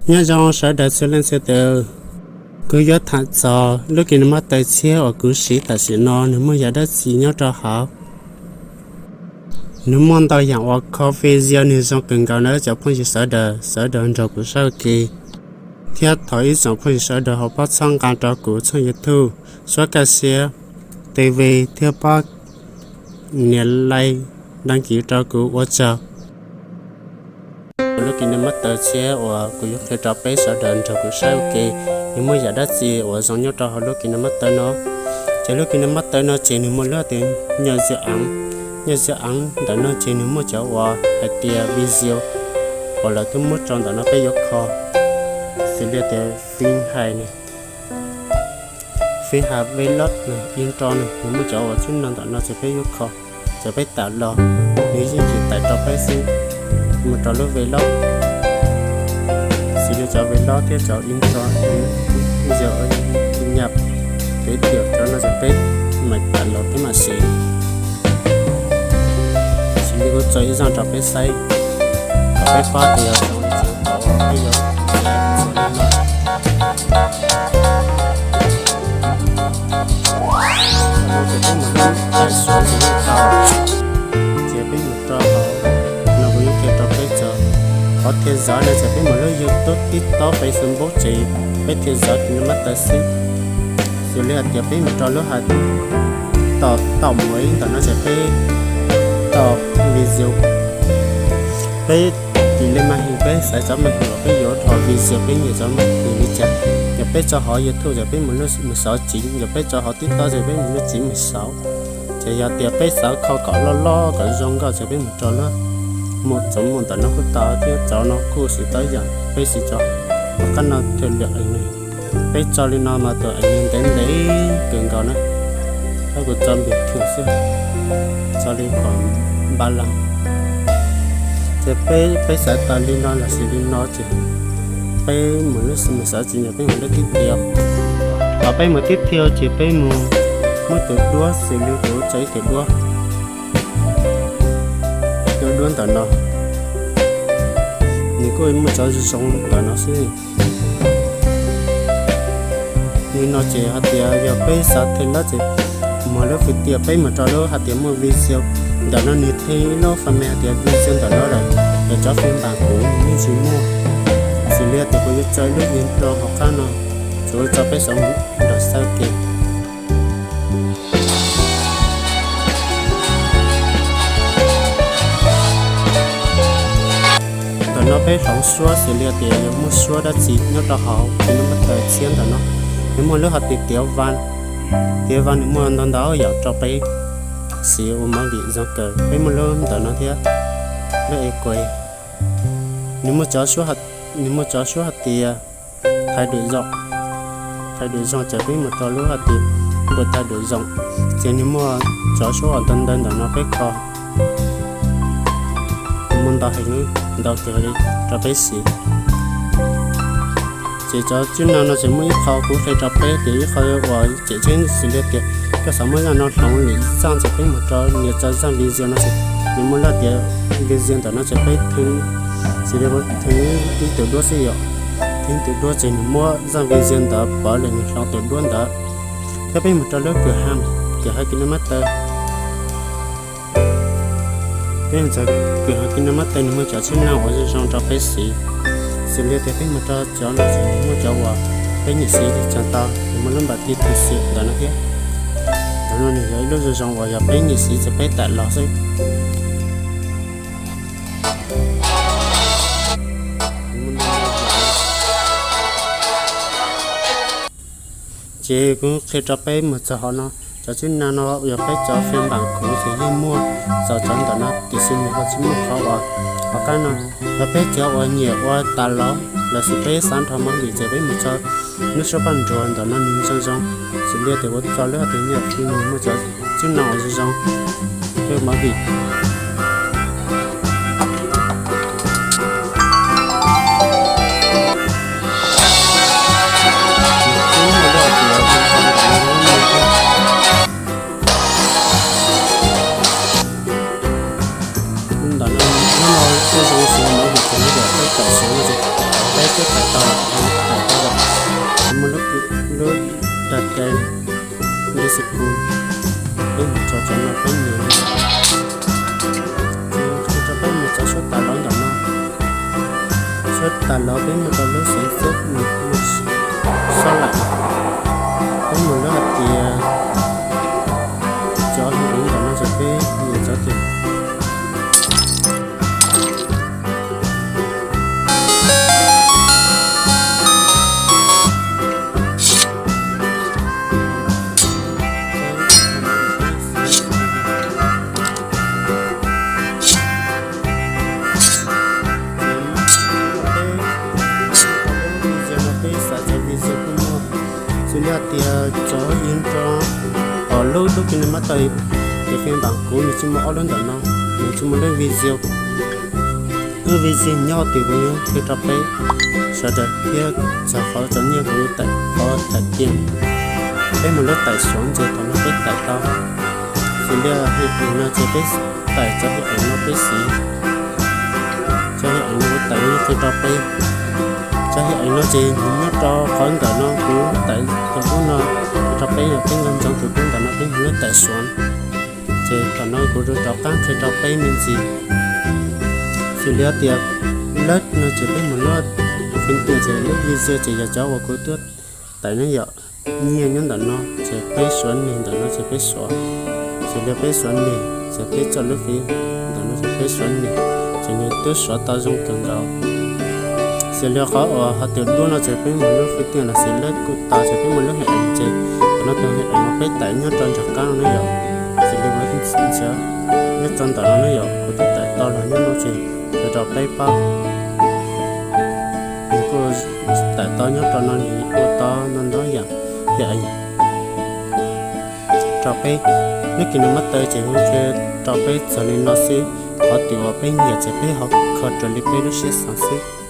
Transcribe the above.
Nyob zoo sawv daws txhua leej txhua tus, kuv yuav tham txog lub KineMaster tshiab uas kuv siv tam sim no nws muaj yam dab tsi nyob rau hauv. Nws muaj ntau yam uas kho video nws zoo kawg nkaus na cov phooj ywg sawv daws, sawv daws nrog kuv saib ua ke. Thiab thov ib tsoom phooj ywg sawv daws ho pab txhawb nqa rau kuv txhoj YouTube Suab Kaj Siab TV thiab pab nias like, đăng ký rau kuv ua tsaug. Lub KineMaster tshiab uas kuv yuav qhia rau peb sawv daws nrog kuv saib ua ke, nws muaj yam dab tsi uas zoo nyob rau hauv lub KineMaster no. Ces lub KineMaster no ces nws muaj lub hais tias nyaj zia av, nyaj zia av ntawm no ces nws muaj cov uas hais tias video uas lawv twb muab tso ntawm no peb yuav kho, xws li tias Fij Hais, Fij Hais Vlog, Intro no, nws muaj cov uas tsub no ntawm no ces peb yuav kho, ces peb tải los, nws yeej tsis tải rau peb xwb, mus rau lub Vlog, xws li cov Vlog thiab cov Intro, yog nyaj kev tiam cov no ces peb mam tải los peb mam siv. Xws li kuv tso ib zaj rau peb saib, kom peb paub tias peb yuav ces peb mus rau hauv no kuv yuav qhia rau peb txog qhov thiaj zov no ces peb mus lub YouTube, TikTok, Facebook ces peb thiaj zov KineMaster xwb. Xws li hais tias peb mus rau lub hais tias tau mus ib ntawm no ces peb tau video, peb tis li màn hình, peb xaiv cov màn hình uas peb yuav dhos video, peb nyiam cov màn hình li cas. Yog peb tso hauv YouTube ces peb mus lub mus xov txiv, yog peb tso hauv TikTok ces peb mus lub txiv mus xauv. Ces yog tias peb xav kho kom loj loj kom zoo nkauj ces peb mus rau lub mus txov mus ntawm no kuj tau thiab, cov no kuj siv tau ib yam, peb siv cov tom qab no thiaj li, peb tso li no mas tus ntev ntev kawg nkaus na, thiab kuv tso npias thiam xwb, tso li kom npa las. Ces peb, peb xaiv tau li no los sis li no ces peb mus lub mus xov txiv, peb mus lub tib thiaj, thaum peb mus tib thiaj ces peb mus muab tus duab, xws li kuv tso ib tus duab, tus duab ntawm no, nws kuj muaj cov zoo zoo ntawm no xwb. Li no ces hais tias yog peb xav them lawm ces mus lub hais tias peb mus rau lub hais tias muaj video, ntawm no nws them ib lub fas mes hais tias video ntawm no lawm, yog cov phiên bản cũ yeej tsis muaj. Xws li tias kuv yuav tso ib lub video hauv qab no, tsuas tso peb xav nrog saib ua ke. Ntawm no peb hloov suab, xws li tias yog muaj suab dab tsi nyob rau hauv KineMaster tshiab ntawm no. Nws muaj lub hais tias tiav va, tiav va nws muaj ntau ntau yam rau peb siv ua movie zoo kawg. Peb muaj lub ntawm no thiab, lub e kuas, nws muaj cov suab, nws muaj cov suab hais tias thaiv dum zoo, thaiv dum zoo ces peb mus rau lub hais tias npuas thaiv dum zoo, ces nws muaj cov suab uas ntau ntau ntawm no peb kho, muaj ntau heev, ntau kawg li rau peb siv. Ces cov tswb no no ces muaj ib qho kuv qhia rau peb tias ib qho uas tseem ceeb xws li tias koj xav muab zaj no hloov lwm zaj ces peb mus rau nias tso zaj video no ces nws muaj lub tias video ntawm no ces peb theej, xws li theej ib tug duab xwb yom, theej ib tug duab ces nws muab zaj video ntawd pov lawm nws hloov tus duab ntawd. Thiab peb mus rau lub kwv ha, kwv ha KineMaster. Peb mus txog kwv ha KineMaster nws muaj cov tswb no uas zoo zoo rau peb siv. Xws li tias peb mus rau cov no ces nws muaj cov uas peb nyiam siv li tseem tau, nws muaj lub npam ti tu siv ntawm no thiab. Ntawm no nws yog ib lub zoo zoo uas yog peb nyiam siv ces peb tải los xwb. Ces kuv qhia rau peb mus txog hauv no, cov tswb na no yog peb cov phiên bản cũ ces yeej muaj txog cov ntawm no tiam sis nws ho tsis muaj qhov uas hauv qab no. Yog peb cov uas nyiam ua tas los lossis peb xav nrog movie ces peb mus tso lub suab paj nruag ntawm no nws zoo zoo. Xws li tias kuv tso lub hais tias nyaj ti nws muaj cov tswb no uas zoo zoo, peb movie. Ntawm no, hnub no kuj zoo siv movie ces peb tawm suav no ces peb twb tải tau Peb mus tso cov no peb mus, peb mus tso suab tas los ntawm no. Suab tas los peb mus rau lub xeev xab mus, mus sob laim. Peb mus lub hais tias cov ntawm no ces peb mus cov tias Xws li hais tias cov intro, lub lub phiv nws mab taw, ces phiv npam kuv nws tsis muaj ob lub ntawm no, nws tsis muaj lub video. Lub video nyob twg kuv yuav qhia rau peb sawv daws thiab txog qhov cov nyiaj kuv yuav taim qhov thaim tias peb mus lub taim suav ces thaum no peb taim tau. Xws li hais tias no ces peb taim cov hiv ees no peb siv, cov hiv ees no kuv taim no qhia rau peb. Cov hiv ees no ces nws nyob rau qhov ntawm no kuv taim tus tub no qhia rau peb, yog peb nco ntsoov tus tub ntawm no peb mus lub taim suav. Ces thaum no kuv rov qab qhia rau peb me ntsis. Xws li tias lub no ces peb mus lub, kuv tias ces lub video ces yog cov uas kuv twb taim ne yom, nyiaj nyob ntawm no ces peb suav neg ntawm no ces peb suav. Xws li peb suav neg ces peb txoj lub fiv ntawm no ces peb suav neg, ces nws twb suav tau zoo kawg nkaus. Xws li qhov uas hais tias duab no ces peb mus lub fiv tias los sis lub kuj tau ces peb mus lub hiv ees ces thaum no tus hiv ees uas peb taim nyob rau nram qab no ne yom. Xws li kuv ntsia nyob rau ntawm no ne yom, kuv twb taim tau los nyob no ces qhia rau peb paub. Nws kuj taim tau nyob rau no, nws ua tau ntau ntau yam hiv ees rau peb. Lub phiv nws mab taw ces kuv qhia rau peb txog li no xwb, qhov twg uas peb nyiam ces peb ho kho raws li peb lub siab xav xwb.